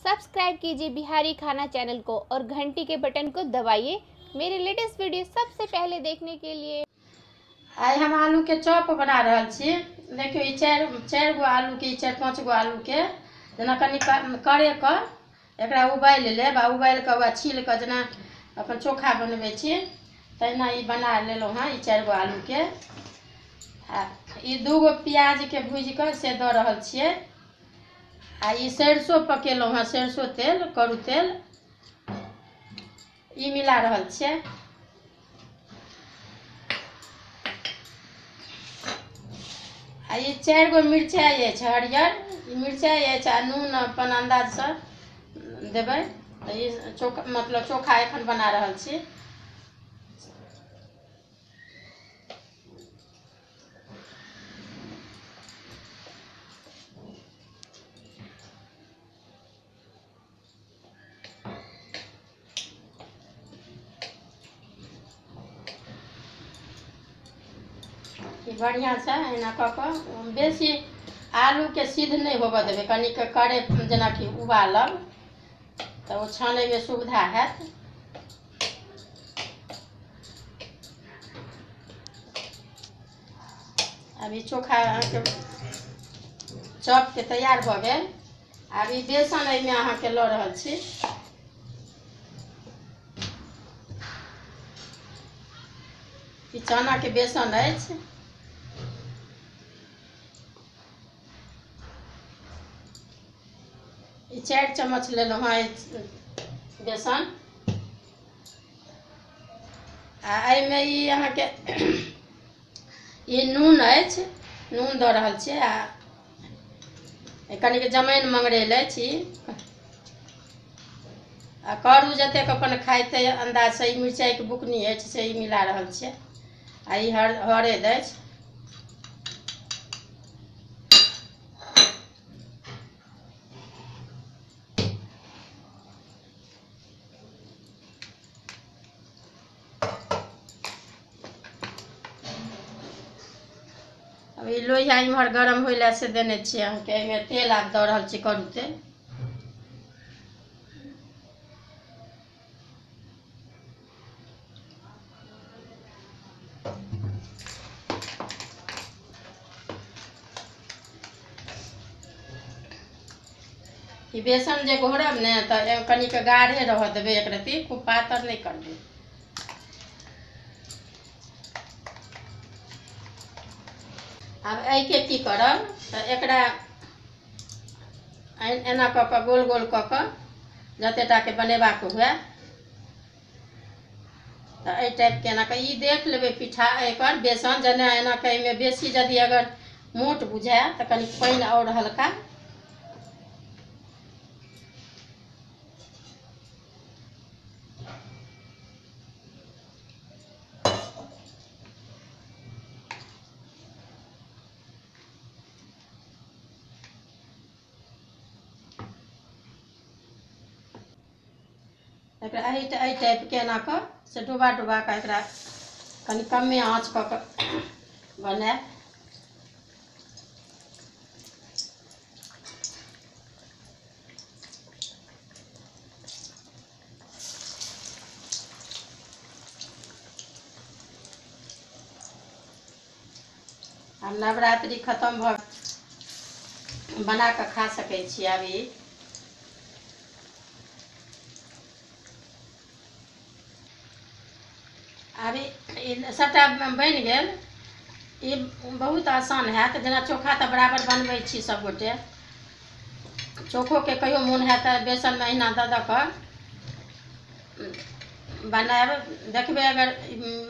Subscribe कीजिए बिहारी खाना channel को और घंटी के बटन को दबाइए मेरे लेटेस्ट वीडियो सबसे पहले देखने के लिए। आइ हम आलू के चॉप बना रहल छी। देखियो ई चारि गो आलू के, 4-5 गो आलू के जेना कनि करे के एकरा उबालि लेब आ उबालि के ओकरा छील के जेना अपन चोखा बनबै छी तहिना ई बना लेलहुँ हँ। ई 4 गो आलू के आ ई 2 गो प्याज के भूजि के से दऽ रहल छियै। आ ई सरसों पकेलहुँ हँ, सरसों तेल करू तेल ई मिला रहल छियै। आ ई 4 गो मिरचाइ अछि हरियर, ई मिरचाइ अछि आ नून अपन अन्दाजसँ देबै। तऽ ई चोखा मतलब चोखा एखन बना रहल छी। बढ़िआँसँ एना कऽ कऽ बेसी आलूके सिद्ध नहि होबऽ देबै, कनिक करे जेनाकि उबालब तऽ ओ छानैमे सुविधा हैत। आब ई चोखा अहाँके चॉपके तैयार भऽ गेल। आब ई बेसन एहिमे अहाँके लऽ रहल छी। ई चनाके बेसन अछि। ई 4 चम्मच लेलहुँ हँ बेसन। आ एहिमे ई अहाँके ई नून अछि, नून दऽ रहल छियै। आ कनिक जमाइन मंगरैल अछि। आ करू जतेक अपन खाइते अन्दाजसँ ई मिरचाइके बुकनी अछि से ई मिला रहल छियै। आ ई हरैद अछि। अब ई लोहिया इम्हर गरम होइ लए से देने छियै अहाँके। एहिमे तेल आब दऽ रहल छी, करू तेल। ई बेसन जे घोरब ने तऽ कनिक गाढ़े रहऽ देबै, एक रत्ती खूब पातर नहि करबै। आब एहिके की करब तऽ एकरा एना कऽ कऽ गोल गोल कऽ कऽ जते टाके बनेबाक हुए तऽ एहि टाइपके एना कऽ ई देख लेबै पिठा एकर बेसन जेना एना कऽ एहिमे बेसी यदि अगर मोट बुझाए तऽ कनि पानि आओर हल्का एकरा एहि टाइपके एना कऽ से डुबा डुबा कऽ एकरा कनि कमे आँच कऽ कऽ बनायब। आब नवरात्रि खतम भऽ बना कऽ खा सकै छी। आब ई सबटा बनि गेल। ई बहुत आसान हैत, जेना चोखा तऽ बराबर बनबै छी सबगोटे। चोखोके कहियो मोन हैत तऽ बेसनमे अहिना दऽ दऽ कऽ बनायब। देखबै अगर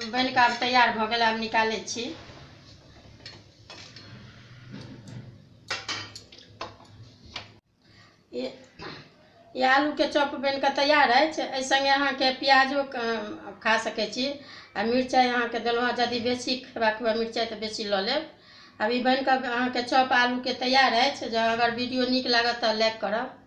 बनि कऽ आब तैयार भऽ गेल। आब निकालै छी। ई आलूके चॉप बनि कऽ तैयार अछि। एहि सङ्गे अहाँके प्याजो खा सकै छी आ मिरचाइ अहाँके देलहुँ हँ। यदि बेसी खेबाक हुए मिरचाइ तऽ बेसी लऽ लेब। आब ई बनि कऽ अहाँके चॉप आलूके तैयार अछि। जँ अगर वीडियो नीक लागत तऽ लाइक करब।